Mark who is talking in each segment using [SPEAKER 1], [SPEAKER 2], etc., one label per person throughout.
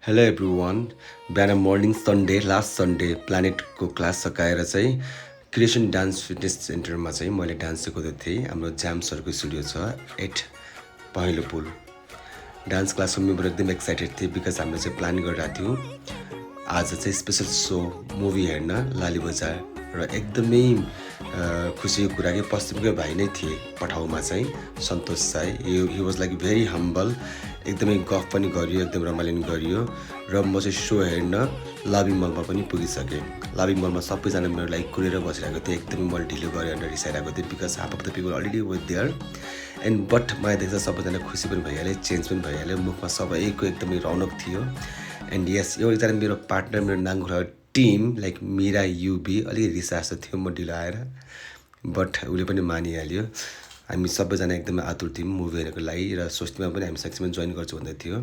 [SPEAKER 1] Hello everyone बिहान morning Sunday last Sunday प्लानेटको class सकाएर चाहिँ क्रिएसन डान्स फिटनेस सेन्टरमा चाहिँ मैले डान्स सिकाउँदै थिएँ। हाम्रो जाम सरको स्टुडियो छ 8 पहेँलो पुल। डान्स क्लास सुन्नुबाट एकदम एक्साइटेड थिएँ बिकज हामीले चाहिँ प्लान गरिरहेको थियौँ आज चाहिँ स्पेसल सो मुभी हेर्न लाली बजार र एकदमै खुसीको कुरा कि पश्चिमकै भाइ नै थिए पठाउमा चाहिँ Santosh Sai. He was like very humble. एकदमै गफ पनि गरियो, एकदम रमाइलो गरियो र म चाहिँ सो हेर्न लबिङ मलमा पनि पुगिसकेँ। लबिङ मलमा सबैजना मेरो लागि कुरेर बसिरहेको थिएँ। एकदमै मैले ढिलो गरेर रिसाइरहेको थिएँ because half of the people already were there and but मलाई देख्दा सबैजना खुसी पनि भइहाल्यो, चेन्ज पनि भइहाल्यो, मुखमा सबैको एकदमै रौनक थियो। एन्ड यस यो एकजना मेरो पार्टनर मेरो नाङ्गुरा टिम लाइक मिरा युबी अलिक रिसा जस्तो थियो म ढिलो आएर, बट उसले पनि मानिहाल्यो। हामी सबैजना एकदमै आतुर थियौँ मुभी हेर्नको लागि र सोच्तीमा पनि हामी साँच्चीमा जोइन गर्छु भन्दै थियो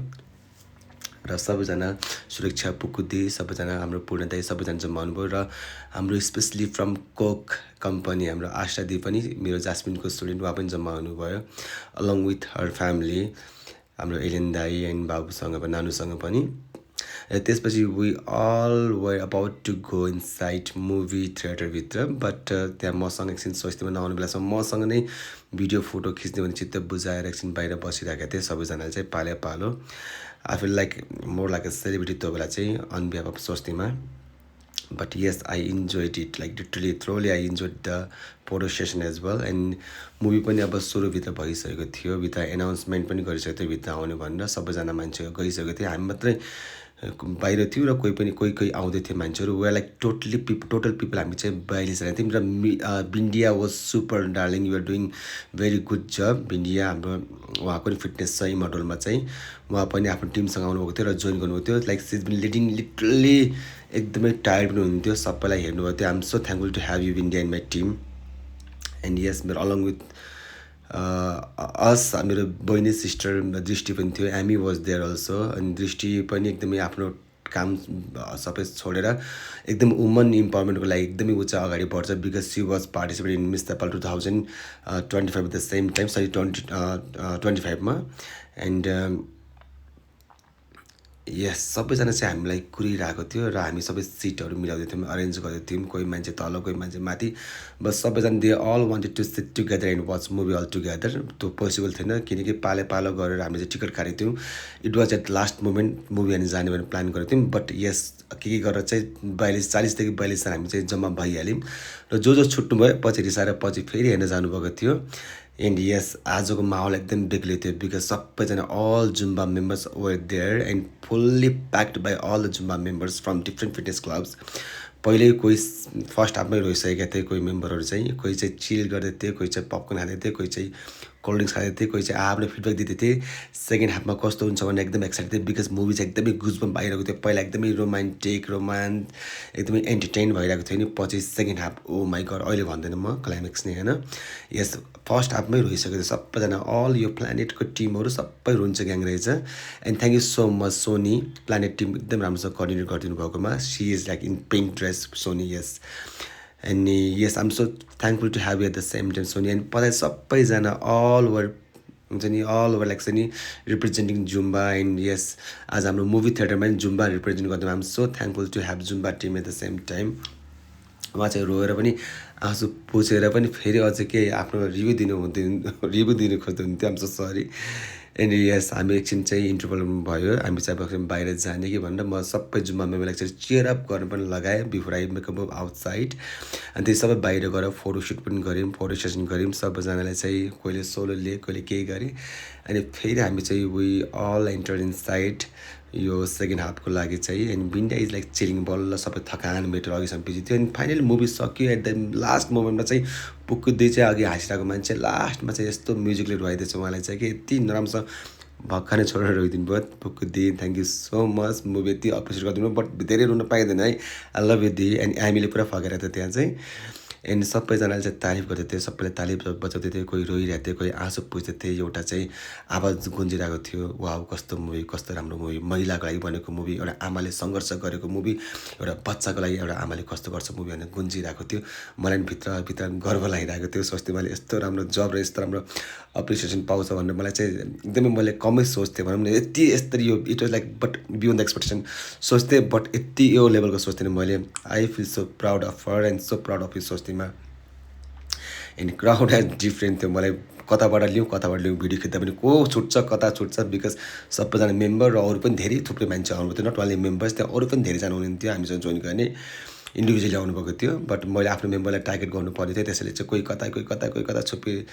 [SPEAKER 1] र सबैजना सुरक्षा पुकुदी सबैजना हाम्रो पूर्ण दाइ सबैजना जम्मा आउनुभयो र हाम्रो स्पेसली फ्रम कोक कम्पनी हाम्रो आशादी पनि मेरो जास्मिनको स्टुडेन्ट उहाँ पनि जम्मा हुनुभयो अलङ विथ हर फ्यामिली हाम्रो एलेन दाई एन्ड बाबुसँग नानुसँग पनि। त्यसपछि we all were about to go inside movie थिएटरभित्र बट त्यहाँ मसँग एकछिन सोच्दैमा नआउने बेलासम्म मसँग नै भिडियो फोटो खिच्ने भने चित्त बुझाएर एकछिन बाहिर बसिरहेका थिएँ। सबैजनाले चाहिँ पाले पालो I feel like more like a celebrity त्यो बेला चाहिँ on behalf of Swastima. But yes I enjoyed it like literally thoroughly I enjoyed the photo session as well and movie पनि अब सुरुभित्र भइसकेको थियो। भित्र एनाउन्समेन्ट पनि गरिसकेको थियो भित्र आउने भनेर सबैजना मान्छे गइसकेको थियो। हामी मात्रै बाहिर थियो र कोही कोही आउँदै थियो मान्छेहरू। वे लाइक टोटल पिपल हामी चाहिँ 42जना थियौँ र Bindiya was super darling you're doing very good job. Bindiya हाम्रो उहाँको नि फिटनेस छ इमोडलमा चाहिँ उहाँ पनि आफ्नो टिमसँग आउनुभएको थियो र जोइन गर्नुभएको थियो। Like she's been leading literally एकदमै टायर्ड पनि हुनुहुन्थ्यो। सबैलाई हेर्नुभएको थियो। I am so thankful to have you Bindiya in my team and yes मेरो अलङ विथ मेरो बहिनी सिस्टर दृष्टि पनि थियो। एमी वाज देयर अल्सो अनि दृष्टि पनि एकदमै आफ्नो काम सबै छोडेर एकदम वुमन इम्पावरमेन्टको लागि एकदमै ऊ चाहिँ अगाडि बढ्छ because she was participate in Miss Nepal 2025 at the same time 2025मा एन्ड यस सबैजना चाहिँ हामीलाई कुरिरहेको थियो र हामी सबै सिटहरू मिलाउँदै थियौँ, अरेन्ज गर्दै थियौँ। कोही मान्छे तल कोही मान्छे माथि, बस सबैजना they all wanted to sit together and watch movie all together. त्यो पोसिबल थिएन किनकि पालो गरेर हामीले चाहिँ टिकट काटेको थियौँ। It was at last moment movie हेर्न जाने भनेर प्लान गरेको थियौँ। बट यस के गरेर चाहिँ 40देखि 42जना हामी चाहिँ जम्मा भइहाल्यौँ र जो छुट्नुभयो पछि रिसाएर पछि फेरि हेर्न जानुभएको थियो। एन्ड यस आजको माहौल एकदम बेग्लै थियो बिकज सबैजना all zumba members were there and fully packed by all the zumba members from different fitness clubs. पहिल्यै कोही फर्स्ट हाफमै रोइसकेका थिए, कोही मेम्बरहरू चाहिँ कोही चाहिँ चिल गर्दै थिए, कोही चाहिँ पपकर्न खाँदै थिए, कोही चाहिँ कोल्ड ड्रिङ्क्स खाँदै थिए, कोही चाहिँ आफ्नो फिडब्याक दिँदै थिए सेकेन्ड हाफमा कस्तो हुन्छ भनेर एकदम एक्साइटेड थिए बिकज मुभी चाहिँ एकदमै गुजबम्प आइरहेको थियो। पहिला एकदमै रोमान्स एकदमै एन्टरटेन भइरहेको थियो नि, पछि second half oh my god अहिले भन्दैन म क्लाइमेक्स नै होइन। यस फर्स्ट हाफमै रोइसकेको थियो सबैजना अल यो प्लानेटको टिमहरू सबै रुन्छ ग्याङ रहेछ। And thank you so much Sony planet team एकदम राम्रोसँग कोअर्डिनेट गरिदिनु भएकोमा। She is like in pink dress Soni yes and yes I am so thankful to have you at the same time Soni and पछाडि सबैजना all over हुन्छ नि all over like छ नि रिप्रेजेन्टिङ जुम्बा एन्ड यस आज हाम्रो मुभी थिएटरमा पनि जुम्बा रिप्रेजेन्ट गर्दा I am so thankful to have zumba team at the same time. उहाँ चाहिँ रोएर पनि आँसु पुछेर पनि फेरि अझै के आफ्नो रिभ्यू दिनु खोज्नुहुन्थ्यो। I am so sorry and yes हामी एकछिन चाहिँ इन्टरभल भयो, हामी चाहिँ अब बाहिर जाने कि भनेर म सबै जुम्मा मेम्बरलाई चाहिँ चियर अप गर्न पनि लगाएँ before I make up outside. अनि त्यो सबै बाहिर गएर फोटोसुट पनि गऱ्यौँ, फोटो सेसन गऱ्यौँ। सबैजनालाई चाहिँ कोहीले सोलो लिए कोहीले केही गरे अनि फेरि हामी चाहिँ we all enter inside यो सेकेन्ड हाफको लागि चाहिँ। And Bindiya is like chilling बल्ल सबै थकान मेटेर अघिसम्म पछि थियो। एन्ड फाइनली मुभी सक्यो एट द लास्ट मोमेन्टमा चाहिँ पुकुदै चाहिँ अघि हाँसिरहेको मान्छे लास्टमा चाहिँ यस्तो म्युजिकले रुवाइदिएछ उहाँलाई चाहिँ कि यति नराम्रोसँग भर्खरै छोडेर रोइदिनु भयो पुकुदी। Thank you so much movie यति अप्रिसिएट गरिदिनु बट धेरै रुन पाइँदैन है। आई लभ यु दी एन्ड हामीले पुरा फकेर थियो त्यहाँ चाहिँ। एन्ड सबैजनाले चाहिँ तारिफ गर्दै थियो, सबैले ताली बजाउँदै थियो, कोही रोइरहेको थियो, कोही आँसु पुस्दै थियो। एउटा चाहिँ आवाज गुन्जिरहेको थियो, वाउ कस्तो मुभी, कस्तो राम्रो मुभी, महिलाको लागि बनेको मुभी, एउटा आमाले सङ्घर्ष गरेको मुभी, एउटा बच्चाको लागि एउटा आमाले कस्तो गर्छ मुभी भनेर गुन्जिरहेको थियो। मलाई भित्र गर्व लागिरहेको थियो। सोच्थेँ मैले यस्तो राम्रो जब र यस्तो राम्रो एप्रिसिएसन पाउँछ भनेर मलाई चाहिँ एकदमै मैले कमै सोच्थेँ भनौँ न। यति यस्तरी यो it was like but beyond the expectation सोच्थेँ, बट यति यो लेभलको सोच्थेँ मैले। I feel so proud of her and so proud of you सोच्थेँ। एन्ड क्राउड एज डिफ्रेन्ट थियो। मलाई कताबाट लिउँ भिडियो खिच्दा पनि को छुट्छ कता छुट्छ, बिकज सबैजना मेम्बर र अरू पनि धेरै थुप्रै मान्छे आउनुभएको थियो। नट ओन्ली मेम्बर्स, त्यहाँ अरू पनि धेरैजना हुनुहुन्थ्यो हामीसँग जोइन गर्ने, इन्डिभिजुअली आउनुभएको थियो। बट मैले आफ्नो मेम्बरलाई टार्गेट गर्नु पर्ने थियो, त्यसैले चाहिँ कोही कता छुपी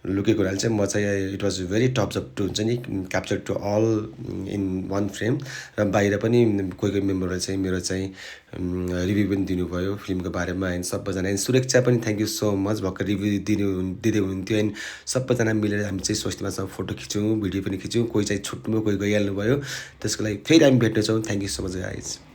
[SPEAKER 1] लुकेको हुनाले चाहिँ म चाहिँ it was very tough job to हुन्छ नि capture to all in one frame. र बाहिर पनि कोही मेम्बरले चाहिँ मेरो चाहिँ रिभ्यू पनि दिनुभयो फिल्मको बारेमा। एन्ड सबैजना एन्ड सुरक्षा पनि थ्याङ्क यू सो मच, भर्खर रिभ्यू दिँदै हुनुहुन्थ्यो। एन्ड सबैजना मिलेर हामी चाहिँ स्वस्तिमासँग फोटो खिच्यौँ, भिडियो पनि खिच्यौँ। कोही चाहिँ छुट्नुभयो, कोही गइहाल्नु भयो, त्यसको लागि फेरि हामी भेट्नेछौँ। Thank you so much guys.